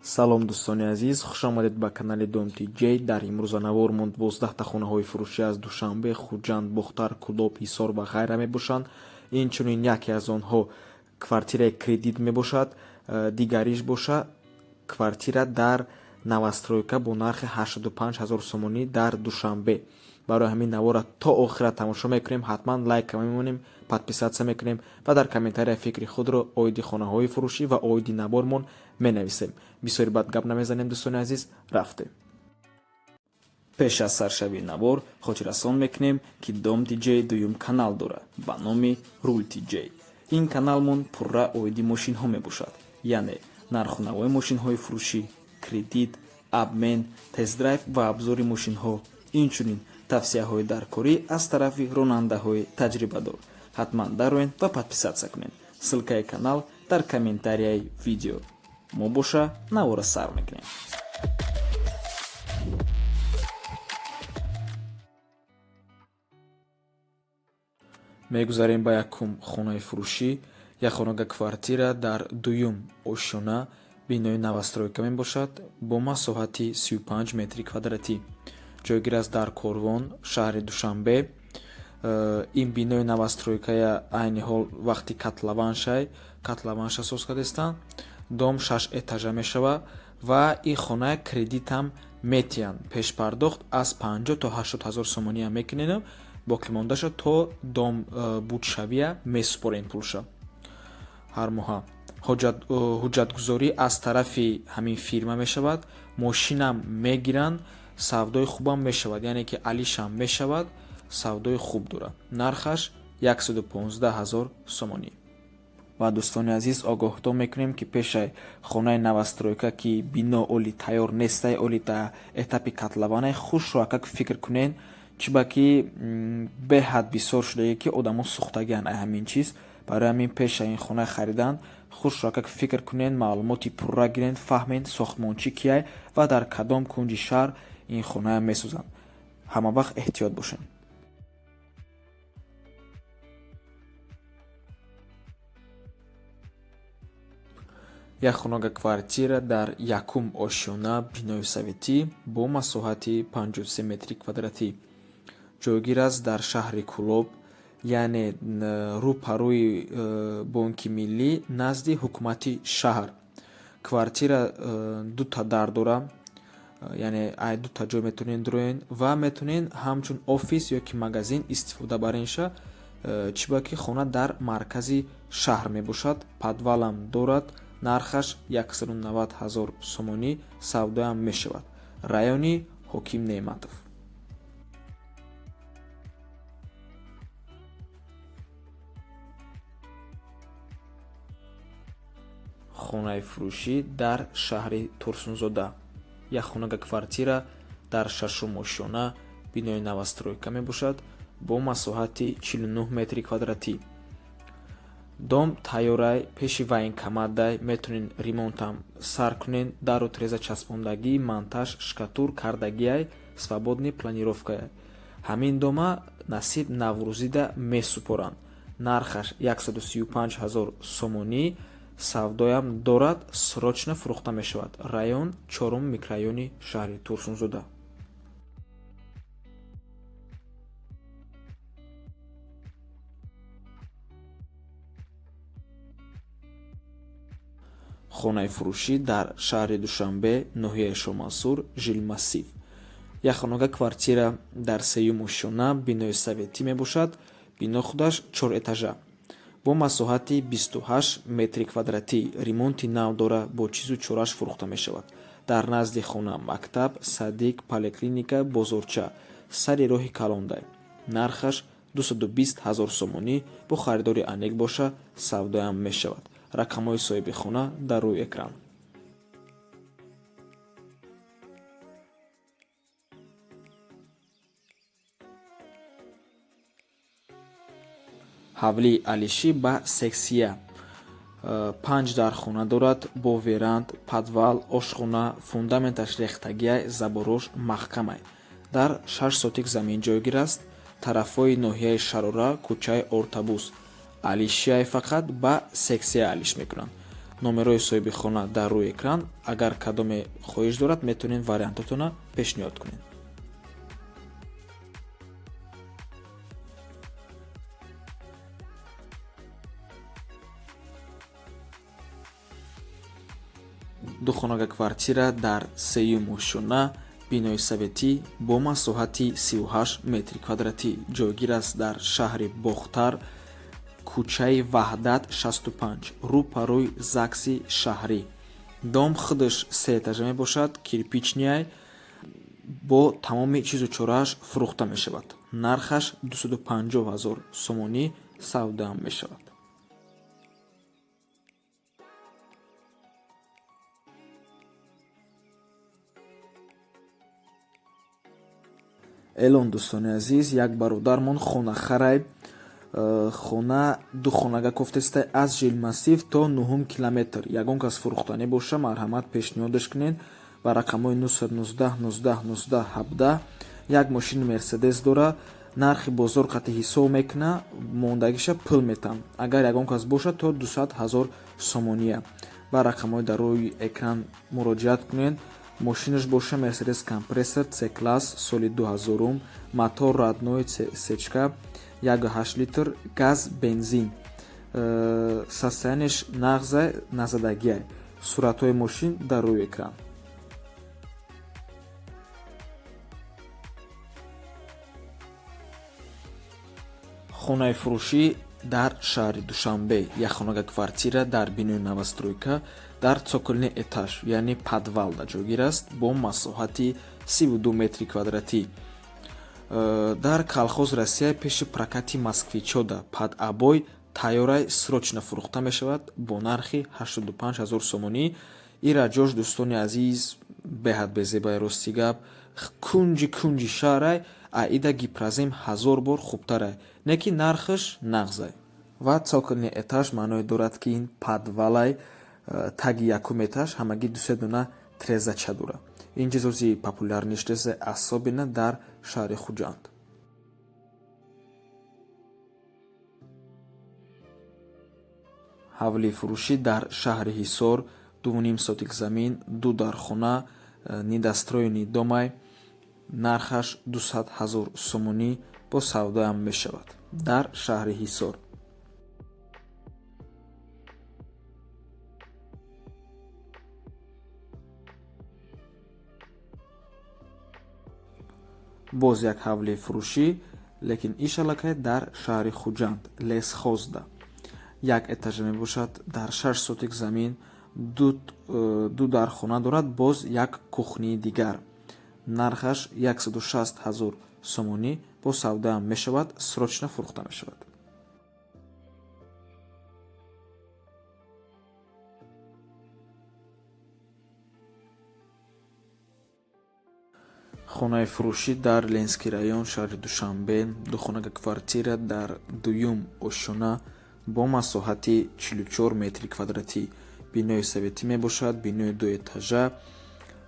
Салом, дӯстони азиз, хушомадед ба канали Дом Тиҷей. Дар имрӯза навормон 12та хонаҳои фурӯшӣ аз Душанбе, Хуҷанд, Бохтар, Кӯлоб, Ҳисор ва ғайра мебошанд. Инчунин яке аз онҳо квартираи кредит мебошад, дигариш боша квартира дар новостройка бо нархи 85 ҳазор сомонӣ дар Душанбе. Барои ҳамин навора то охира тамошо мекунем. Ҳатман лайка мемонем, подписаться мекунем ва дар комментария фикри худро оиди хонаҳои фурӯшӣ ва оиди навормон менависем. Бисёри бад гап намезанем, дӯстони азиз, рафтем. Пеш аз саршавии навор хотиррасон мекунем, ки Дом Тиҷей дуюм канал дорад ба номи Рул Тиҷей. Ин каналмон пурра оиди мошинҳо мебошад, яъне нарху навои мошинҳои фурӯшӣ, кредит, обмен, тест-драйв ва обзори мошинҳо, инчунин тавсияҳои даркорӣ аз тарафи ронандаҳои таҷрибадор. Ҳатман дароен ва подписаться кунед. Ссылкаи канал дар комментарияи видео. Мо боша навора сар мекунем. Мегузарем ба якум хонаи фурӯшӣ. Як хонага квартира дар дуюм ошёна бинои новостройка мебошад бо масоҳати 35 метри квадратӣ. Ҷойгир аст дар Корвон, шаҳри Душанбе. Ин бинои новостройкая айни ҳол вақти котлованшай, котлованша соз кардастанд. Дом шаш этажа мешавад ва ин хона кредитам метиҳанд. Пешпардохт аз 50 то 80 ҳазор сомониам мекунену боқимондаша то дом бутшавия месупорем пулша ҳар моҳа. Ҳуҷҷатгузорӣ аз тарафи ҳамин фирма мешавад, мошинам мегиранд, савдои хубам мешавад, яъне ки алишам мешавад, савдои хуб дорад. Нархаш 115 ҳазор сомонӣ. Ва, дӯстони азиз, огоҳдор мекунем, ки пешаи хонаи новостройка, ки бино оли тайёр нестай, оли та этапи котлованай, хушро акак фикр кунен, чиба ки беҳад бисёр шудае, ки одамо сӯхтагианд ай ҳамин чиз. Барои ҳамин пеша ин хона харидан хушро акак фикр кунен, маълумоти пурра гирен, фаҳмен сохтмончӣ кияй ва дар кадом кунҷи шаҳр ин хонаам месозанд. Ҳама вақт эҳтиёт бошед. Як хонага квартира дар якум ошёна бинои советӣ бо масоҳати 53 метри квадратӣ. Ҷойгир аст дар шаҳри Кӯлоб, яъне рӯ па рӯи Бонки Миллӣ, назди ҳукумати шаҳр. Квартира дута дар дора, яъне ай дута ҷой метавонед дуроен ва метавонед ҳамчун офис ё ки магазин истифода баренша, чиба ки хона дар маркази шаҳр мебошад, подвалам дорад. Нархаш 190 ҳазор сомонӣ, савдоям мешавад. Райони Ҳоким Неъматов. Хонаи фурӯшӣ дар шаҳри Турсунзода. Як хонага квартира дар шашум ошёна бинои новостройка мебошад бо масоҳати 49 метри квадратӣ. Дом тайёрай, пеши военкоматдай, метавонед ремонтам сар кунед, дару треза часпондагӣ, монтаж, штукатур кардагиай, свободный планировкая. Ҳамин дома насиб наврӯзида месупоранд. Нархаш 135 ҳазор сомонӣ, савдоям дорад, срочно фурӯхта мешавад. Район чорум микрорайони шаҳри Турсунзода. Хонаи фурӯшӣ дар шаҳри Душанбе, ноҳияи Шомансур, жилмассив. Як хонага квартира дар сеюм ошёна бинои советӣ мебошад. Бино худаш чор этажа бо масоҳати 28 метри квадратӣ, ремонти нав дора, бо чизу чораш фурӯхта мешавад. Дар назди хона мактаб, садик, поликлиника, бозорча, сари роҳи калондай. Нархаш 220 ҳазор сомонӣ, бо харидори анек боша савдоям мешавад. Рақамҳои соҳиби хона дар рӯи экран. Ҳавлии алишӣ ба сексия панҷ дархона дорад бо веранд, подвал, ошхона, фундаменташ рехтагиай, заборош маҳкамай. Дар 6 сотик замин ҷойгир аст. Тарафҳои ноҳияи Шарора, кӯчаи Ортабуз. Алишиай, фақат ба сексия алиш мекунанд. Номерои соҳиби хона дар рӯи экран. Агар кадоме хоҳиш дорад, метавонед вариантотона пешниҳод кунед. Духонага квартира дар сеюм ошёна, бинои советӣ бо масоҳати 38 метри квадратӣ, ҷойгир аст дар шаҳри Бохтар, кӯчаи Ваҳдат 65, рӯ па рӯи ЗАГСи шаҳрӣ. Дом худаш сеэтажа мебошад, кирпичный, бо тамоми чизу чорааш фурӯхта мешавад. Нархаш 250 ҳазор сомонӣ, савдаам мешавад. Эълон, дӯстони азиз: як бародармон хонахарай, хона духонага кофтестай аз жилмассив то нуҳум километр. Ягон кас фурӯхтанӣ боша, марҳамат, пешниҳодаш кунед ба рақамҳои 919 19 19 17. Як мошини Мерседес дора, нархи бозор қати ҳисоб мекуна, мондагиша пул метам. Агар ягон кас боша, то 200 ҳазор сомония. Ба рақамҳои дар рӯи экран муроҷиат кунед. Мошинаш боша Мерседес Компрессор С класс, соли 2000-ум, мотор родной, сечка, 1,8 литр, газ, бензин. Состояниеш нағзай, назадагиай. Суратҳои мошин дар рӯи экран. Хонаи фурӯшӣ дар шаҳри Душанбе, якхонага квартира дар бинои новостройка, дар цокольный этаж, яъне подвалда ҷойгир аст бо масоҳати 32 метри квадратӣ, дар колхоз Россия, пеши прокати Москвичода, под обои тайёрай, срочно фурӯхта мешавад бо нархи 85 ҳазор сомонӣ. Ира ҷош, дӯстони азиз, беҳад безебай, рости гап, кунҷи кунҷи шаҳрай. Аида Гипрозем ҳазор бор хубтарай, не ки нархаш нағзай. Ва цокольный этаж маъное дорад, ки ин подвалай, таги якум этаж ҳамагӣ дусе дона трезача дора. Ин чиз ози популярный шудааст, особенно дар шаҳри Хуҷанд. Ҳавлии фурӯшӣ дар шаҳри Ҳисор, 2,5 сотик замин, ду дархона, недостроенный домай, нархаш 200 ҳазор сомонӣ, бо савдоям мешавад, дар шаҳри Ҳисор. Боз як ҳавлии фурӯшӣ, лекин иш аллакай дар шаҳри Хуҷанд, Лесхозда, як этажа мебошад, дар 6 сотик замин, ду дархона дорад, боз як кухнии дигар. Нархаш 160 ҳазор сомонӣ, бо савдаам мешавад, срочно фурӯхта мешавад. Хонаи фурӯшӣ дар Ленинский район, шаҳри Душанбе, духонага квартира дар дуюм ошёна бо масоҳати 44 метри квадратӣ, бинои советӣ мебошад, бинои дуэтажа.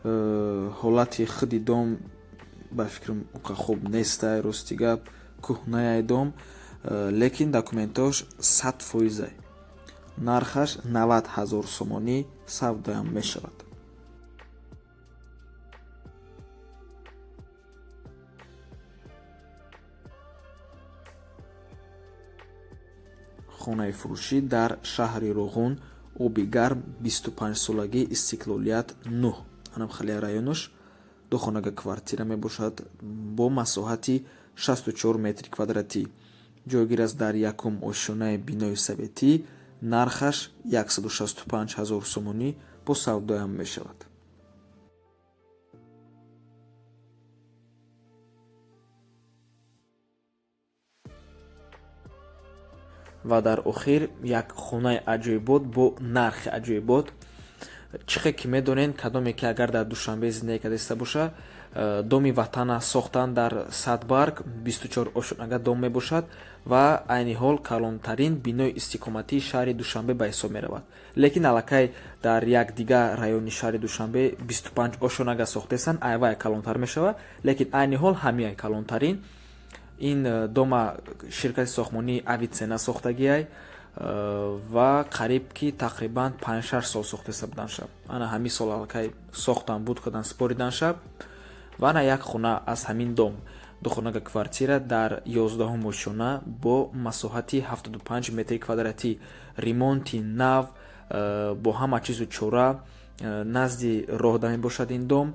Ҳолати худи дом, ба фикрам, уқа хуб нестай, рости гап, кӯҳнаяй дом, лекин документош 100%-ай. Нархаш 90 ҳазор сомонӣ, савдоям мешавад. Хонаи фурӯшӣ дар шаҳри Роғун, оби гарм, 25-солагии истиқлолият 9, анам хеле районош, духонага квартира мебошад бо масоҳати 64 метри квадратӣ, ҷойгир аст дар якум ошёнаи бинои советӣ. Нархаш 165 ҳазор сомонӣ, бо савдоям мешавад. Ва дар охир як хонаи аҷоибот бо нархи аҷоибот. Чӣ хел ки медонед, кадоме ки агар дар Душанбе зиндагӣ кардаиста боша, доми Ватана сохтанд дар Садбарг, 24 ошёнага дом мебошад ва айни ҳол калонтарин бинои истиқоматии шаҳри Душанбе ба ҳисоб меравад. Лекин аллакай дар як дигар райони шаҳри Душанбе 25 ошёнага сохтаистанд, айвай калонтар мешавад, лекин айни ҳол ҳамияй калонтарин. Ин дома ширкати сохтмонии Авитсена сохтагиай. Ва қариб ки тақрибан 5-6 сол сохтеста будан шаб. Ана ҳамин сол аллакай сохтан, буд кардан, споридан шаб. Ва ана як хона аз ҳамин дом, духонага квартира дар 11-ум ошёна бо масоҳати 75 метри квадратӣ, ремонти нав, бо ҳама чизу чора, назди роҳда мебошад ин дом.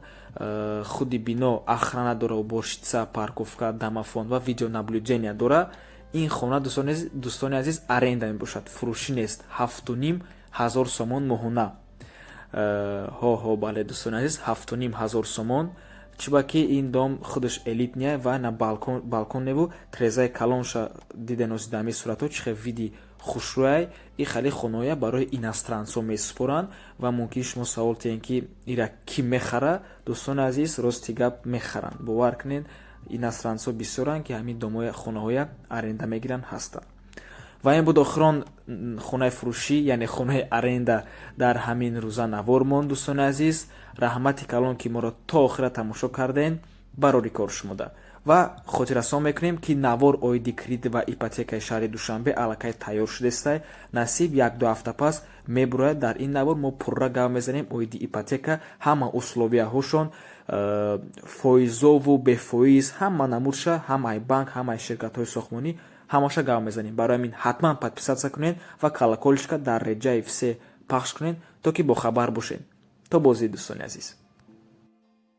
Худи бино охрана дора, уборщица, парковка, домофон ва видеонаблюдения дора. Ин хона, дӯстони азиз, аренда мебошад, фурӯшӣ нест. 7500 сомон моҳона. Ҳо, ҳо, бале, дӯстони азиз, 7500 сомон. Чиба ки ин дом худаш элитный ва на балкон неву трезаи калонша диден. Озидами суратҳо чӣ хел види хушрӯяй. И хеле хонаоя барои иностранцо месупоранд. Ва мумкин шумо савол тиҳем, ки ира кӣ мехара. Дӯстони азиз, рости гап, мехаранд, бовар кунед, иностранцо бисёранд, ки ҳамин домоя, хонаҳоя аренда мегиранд, ҳастанд. Ва ин буд охирон хонаи фурӯшӣ, яъне хонаи аренда дар ҳамин рӯза навор монд. Дӯстони азиз, раҳмати калон, ки моро то охира тамошо кардем. Барори кор шумода. Ва хотиррасон мекунем, ки навор оиди кредит ва ипотекаи шаҳри Душанбе аллакай тайёр шудестай. Насиб, 1-ду ҳафта пас мебурояд. Дар ин навор мо пурра гап мезанем оиди ипотека, ҳама условияҳошон, фоизову бефоиз, ҳама намудша, ҳамаи банк, ҳамаи ширкатҳои сохтмонӣ, ҳамаша гап мезанем. Барои ҳамин ҳатман подписаться кунед ва колокольчика дар реҷаи все пахш кунед, то ки бохабар бошед. То боздид, дӯстони азиз.